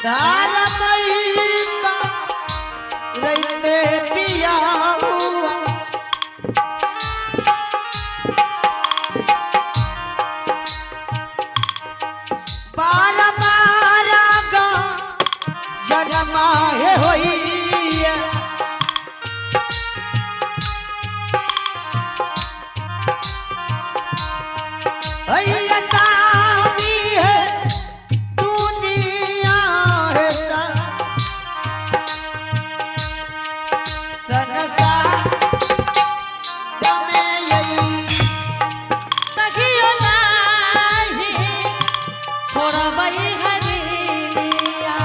धर्म का रहते पिया हुआ। बार बार गा जन्म हे होई। हैया तामी है दुनिया है संसार में यही। तहियो नाही छोड़बै हरिणिया।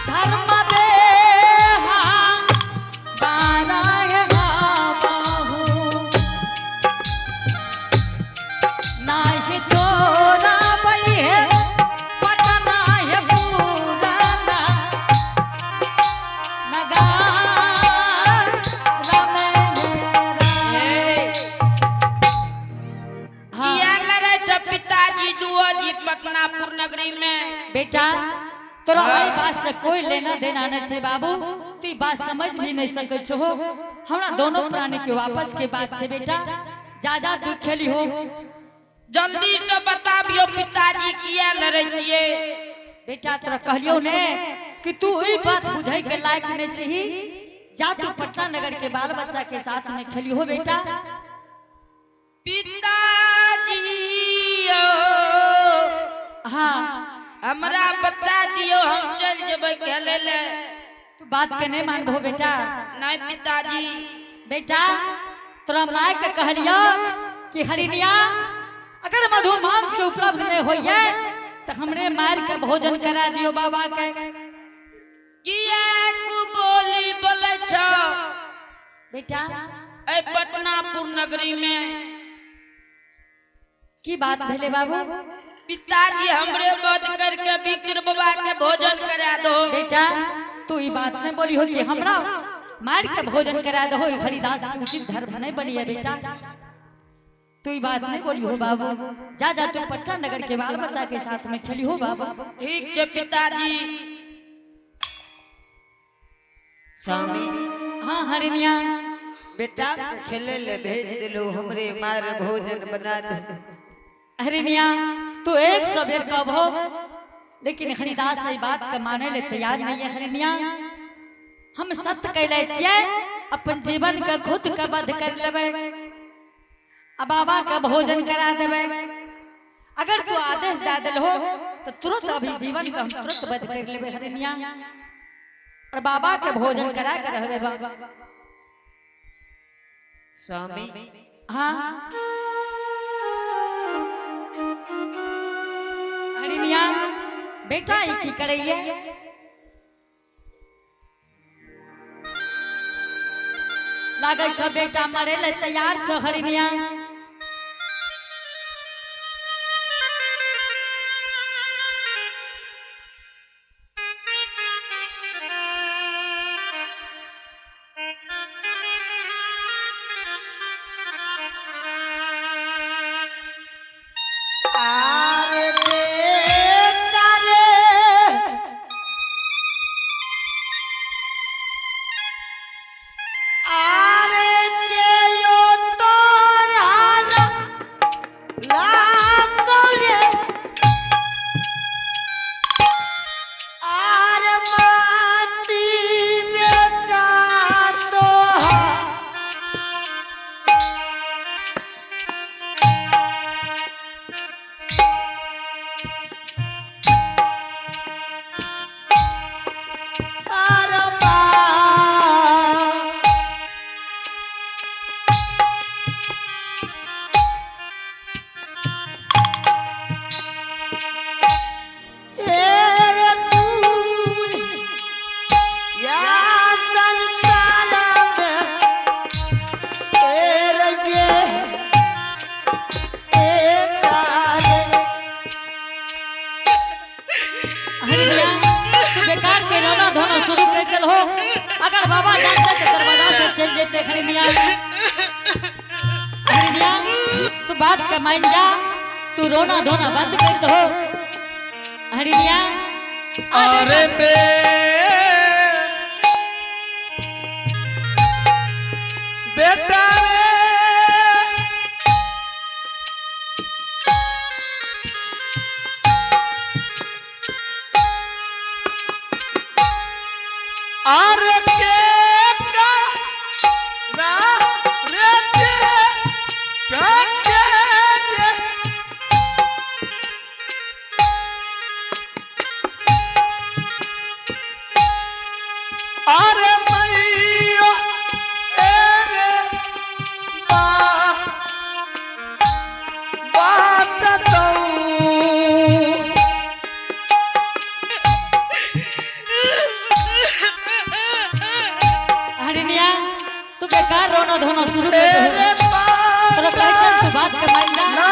धर्म देहा बारह हमहु। नाही छोड़बै हे पटना हे पुराना नगर रमेरा। हाँ। किया लड़े छ पिताजी दुओ जी पटनापुर नगरी में? बेटा, तोरा एहि बात से कोई लेना देना नहीं छै बाबू। तू ई बात समझ भी नहीं सकै छहो। हमरा दोनों प्राणी के वापस के बात छै बेटा। जा जा, तू खेली हो। जल्दी से बताबियो पिताजी, किया लड़े छियै? बेटा, तोरा कहलियो ने कि तू ई बात बुझै के लायक नहीं छही। जा, तू पटना नगर के बाल बच्चा के साथ में खेली हो बेटा। पिताजी यौ, हाँ। हमरा बता दियो, हम चल जेबै खेले ले। तू बात के नहीं मानबहो बेटा? नहीं पिताजी। बेटा, तोरा माय के कहलियो कि हरिणिया, अगर मधु मांस के उपलब्ध नहीं होइए तो हमरे मार के भोजन करा दियो बाबा के। किया कु बोली बोले छ? बेटा। ऐ पटनापुर नगरी में। की बात भेले बाबू? पिताजी, हमरे वध करके विक्र बाबा के भोजन करा दो। बेटा, तू ई बात नहीं बोली हो कि हमरा मार के भोजन करा दो, ई हरिदास के उचित धर्म नहीं बनी है बेटा। तू ई बात नहीं बोली हो बाबू। जा जा, तू पटना नगर के बाल बच्चा के साथ में खेली हो बाबू। ठीक छै पिताजी। स्वामी। हाँ हरिणिया। बेटा के खेले ले भेज दिलो, हमरे मार भोजन बना दे। हरिणिया, तू 100 बेर कहो, लेकिन हरिदास ई बात के माने ले तैयार नहीं है। हरिणिया, हम सत्य कैले छियै, अपन जीवन के खुद के वध कर लेबै आ बाबा के भोजन करा देबै। अगर तू आदेश दे दिलहो तो तुरंत अभी जीवन के हम तुरंत वध कर लेबै हरिणिया, और बाबा के भोजन करा के रहबै बाबा। स्वामी। हाँ हरिणिया, बेटा, ई की करैये? लागै छ बेटा मरे ले तैयार छ हरिणिया। आरे बेटा रे, आरे के यो तोरा लागो रे, आर माती बेटा तोहार। आर बा हेरे दूर या संसार में तेरे ये एक। हरिणिया, तू बेकार के रोना धोना शुरू कर दिल हो। अगर बाबा जानते तो दरवाजा से चल जेते। हरिणिया, हरिणिया, तू बात के मान जा, तू रोना धोना बंद कर दो। हरिणिया अरे बे बेटा रे अरे के का ना रे के का के रे अरे मैया ए रे बा बाटतौ। हरिणिया तू बेकार रोना धोना शुरू कर तेरे दे तोरा कहै छन तू बात के मान जा ना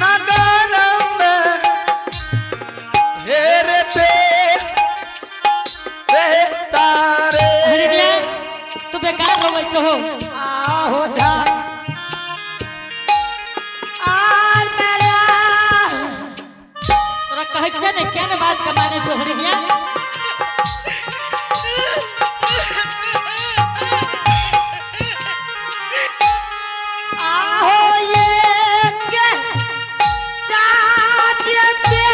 नगर में हेरे पे बेटा रे हरिणिया तू बेकार रोवे छहो आहो धा आर मेरा तोरा कहै छन केन बात के माने छो हरिणिया आहो ये के चाचे पे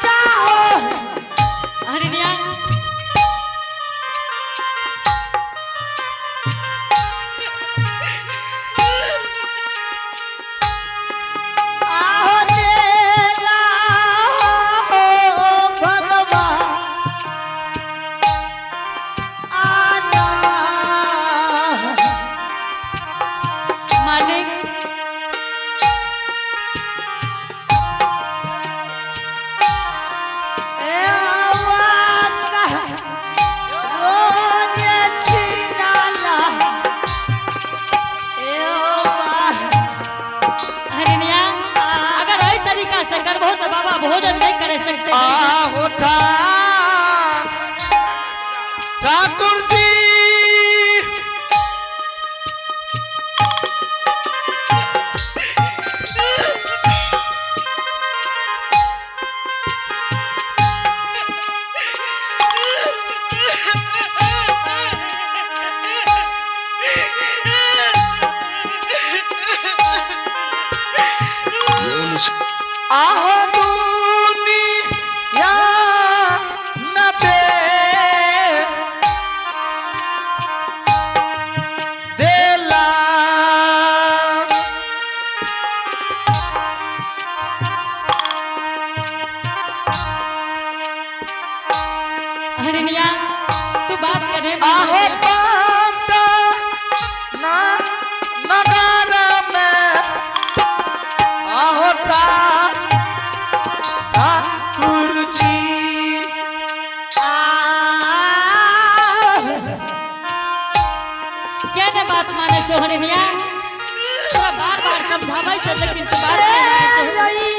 चाहो हरिणिया आहो तेरा हो भगवान आना मालिक ए आवाका रोज छिनाला ए आवा हरिणिया अगर एहि तरीका से करबो तो बाबा भोजन नहीं करे सकते आहो ठाकुर जी आहो दुनिया न दे देला हरिणिया तू बात करे आहो पाता ना नगर में आहो ठाकुर जी क्या ने बात माने छो हरिणिया तोरा बार बार समझाबै छै लेकिन तू बात नहीं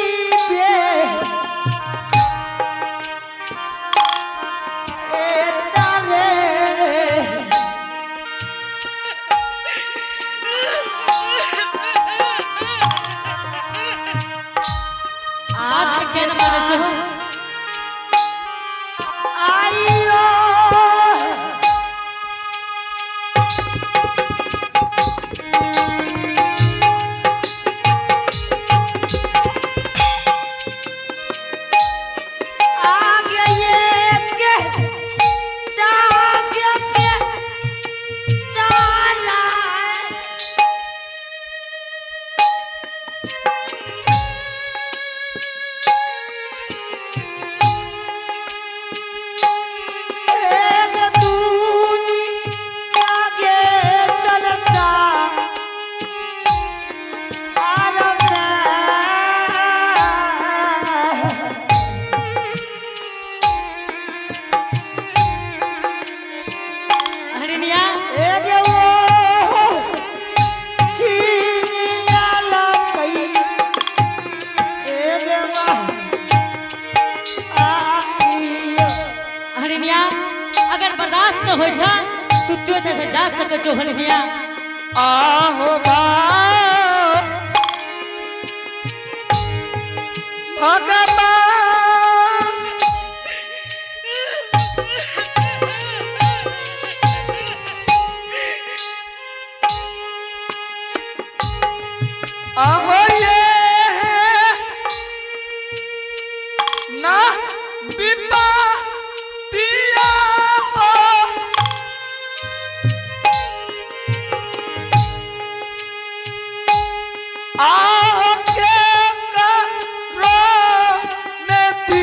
मानै छहो। बात के क्या ने माने छो हरिणिया हरिणिया अगर बर्दाश्त न होइ छ तू तू एतऽ से जा सकै छो हरिणिया आहो बा भगवान आहो ये ना विपतिया हो। आहो के करो नेति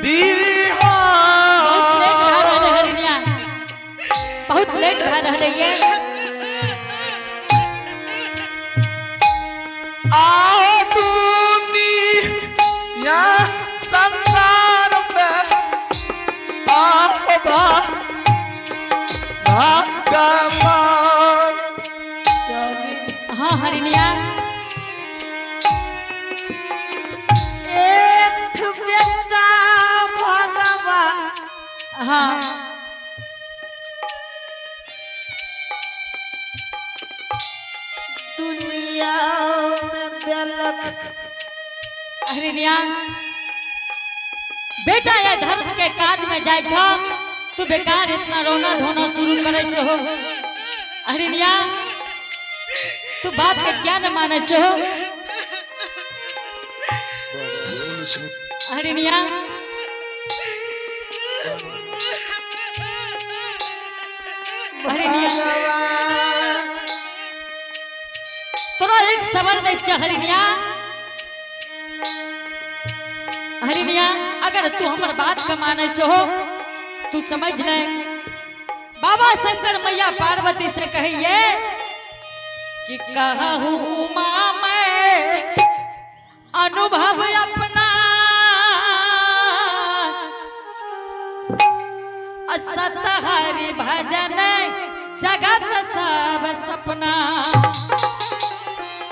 दीहा। बहुत लेट भए रहलै हरिणिया, बहुत लेट भए रहलै ये। आओ दुनिया संसार में आओ भगवान। हाँ हरिणिया। एक बेटा भगवान हाँ दुनिया में देलक। हरिणिया बेटा, ये धर्म के काज में जाय छो, तू बेकार इतना रोना धोना शुरू करे छो। हरिणिया, तू बाप के क्या न माने छो? हरिणिया, हरिणिया, तोरा एक सबर दै छै हरिणिया। हरिणिया, अगर तू हमर बात के माने छो, तू समझ ले। बाबा शंकर मैया पार्वती से कहिए कि कहूँ उमा मैं अनुभव अपना, असत हरि भजन जगत सब सपना।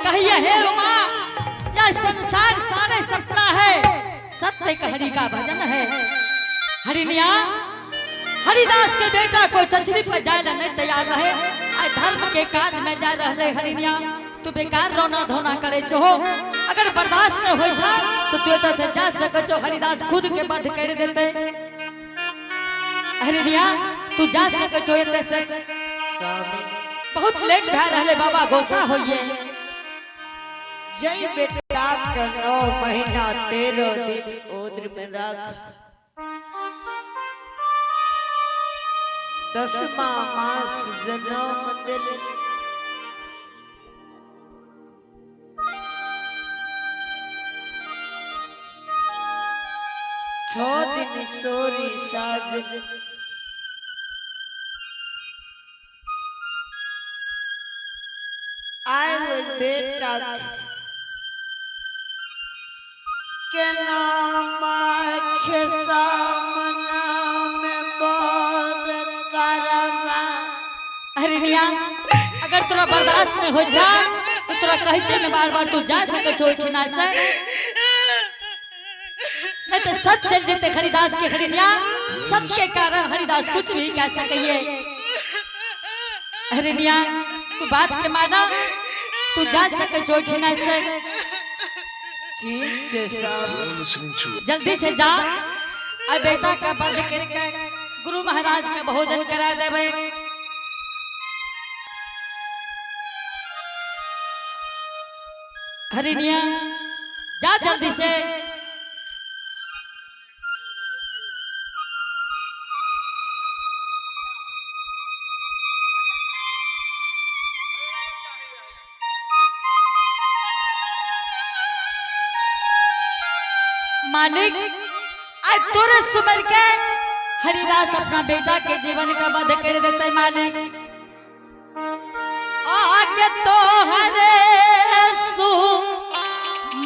कहिए हे उमा, यह संसार सारे सपना है, सत्य का हरि का भजन है। हरिणिया, हरिदास के बेटा को चचरी पर जाए ला नहीं तैयार रहे, आ धर्म के काज में जा रहे। हरिणिया, तू बेकार रोना धोना करे छो। अगर बर्दाश्त न हो छा तो तू एतऽ से जा सकै छो। हरिदास खुद के बध कर देते। हरिणिया, तू जा सकै छो एतऽ से। स्वामी, बहुत लेट भए रहले बाबा, गोसा होइए। जय बेटा के 9 महीना 13 दिन उद्र में रख, 10वां मास जन्म दिल। 6 दिन सोरी साज, आए हुए बेटा के नाम आँख सामना में बोध करवा। हरिणिया, अगर तोरा बर्दाश्त नहीं हो जा तो तोरा कहै छै ने बार बार, तू जा सकै छो ओहिठिना से, नहीं तो सब चल जेते हरिदास के। हरिणिया, सबके कारण हरिदास कुछ भी कह सकैये। हरिणिया, तू बात के माना, तू जा सकै छो ओहिठिना से। ठीक छै सब। जल्दी से जा आ बेटा का बंद करके गुरु महाराज के भोजन करा देवे। हरिणिया, जा जल्दी से। मालिक, आज तोरे सुमर के हरिदास अपना बेटा के जीवन का वध कर देते। मालिक, आगे तो हरे सु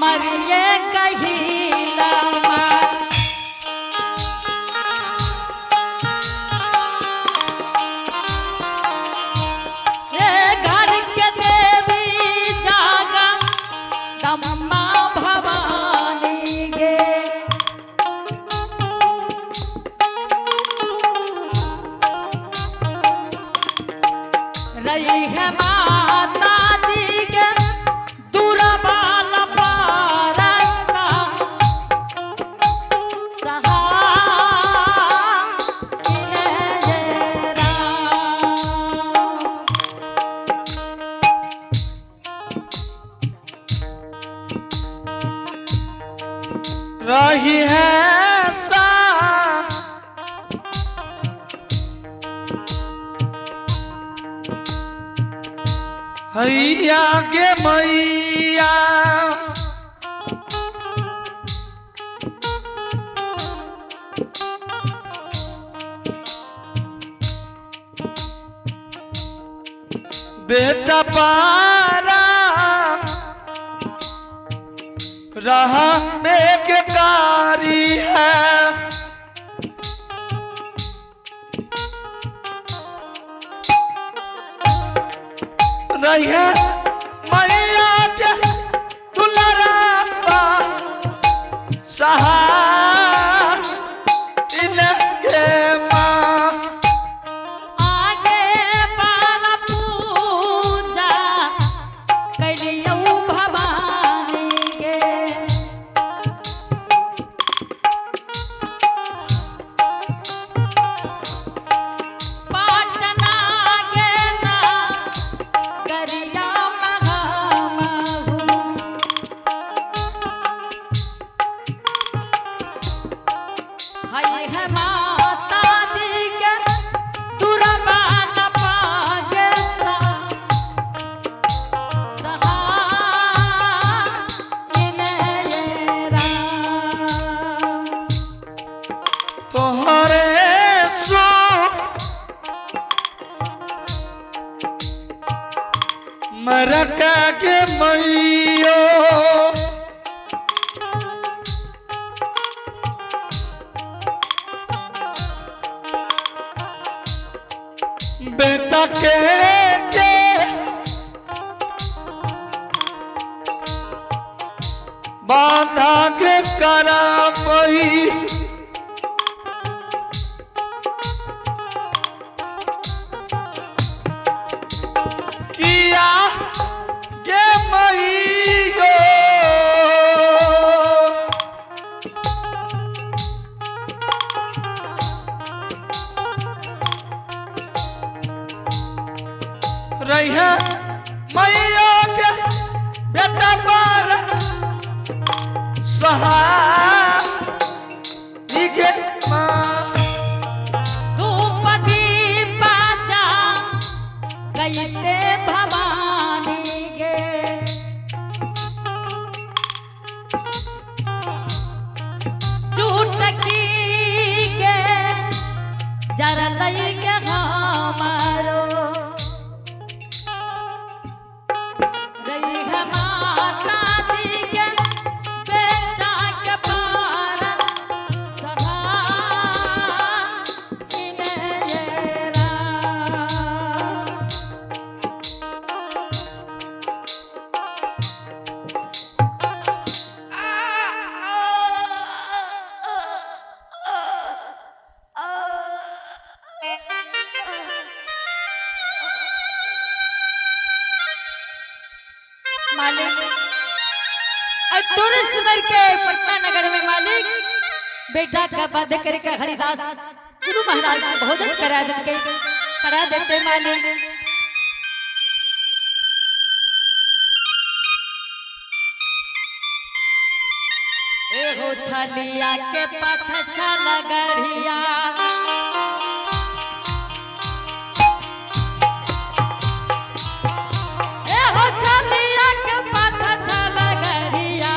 मरिए कहिला। ये घर के देवी जागा दम्मा भवानी गे। रही है माता जी के दूरबाल पारसा। रही है सा हैया गे मैया बेटा पारा रहा एक कारी है। रही है मैया के दुलारा सहा इनके माँ। आगे पारा पूजा कैलियौ भवानी के। पाटना गे ना गरिया महामहू। हई है माता जी के दुर्बा न पागे सा सहा राम। तोहरे सो मरक के मैयो बेटा के बांधा के करा पई किया गे मैयो रही है मैया के बेटा पर सहा के माँ। धूप दीप जा गईते भवानी गे। चुटकी के जरा लई के हमारो रही है माता जी के बेटा के पार सहा इनेरा। मालिक तुरस मर के पटना नगर में मालिक बेटा का बध करके हरिदास गुरु महाराज को भोजन करा देते करा देते मालिक। एहो छलिया के पथ छल गढ़िया एहो छलिया के पथ छल गढ़िया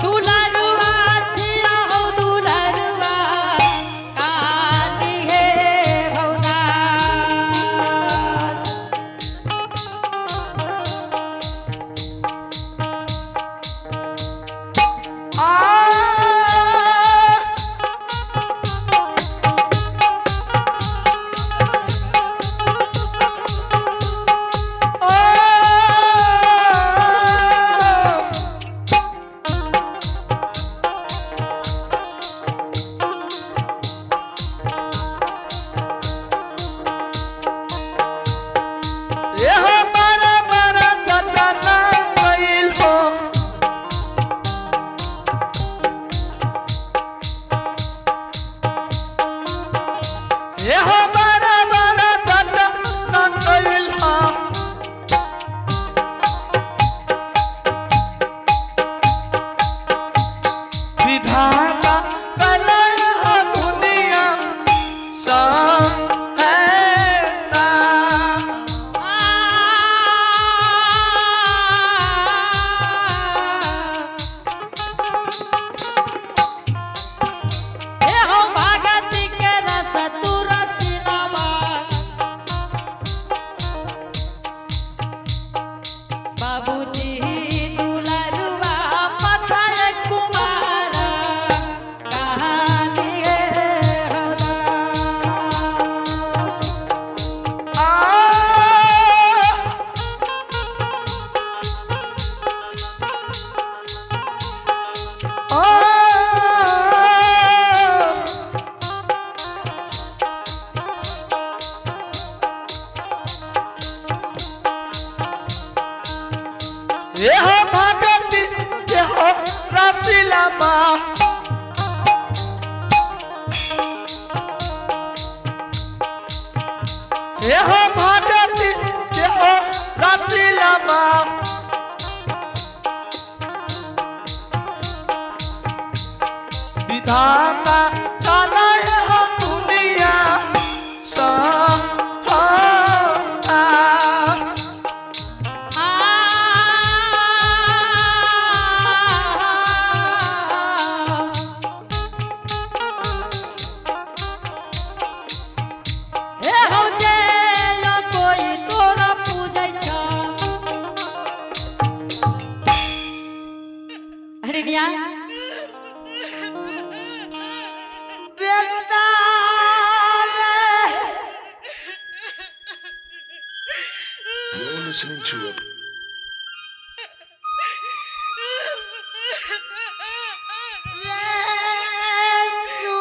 दुलरुआ छिया हो दुलरुआ काली हे भौना। आ ये हो भगती के हो रसीला माँ। ये हो भगती के हो रसीला माँ। विधाता चलाए हो दुनिया सा। हे हौ जे यो कोई तोरा पूजै छ। हरिणिया बेटा रे। You're listening to a रे सु।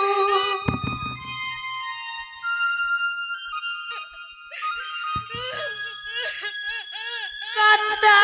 कता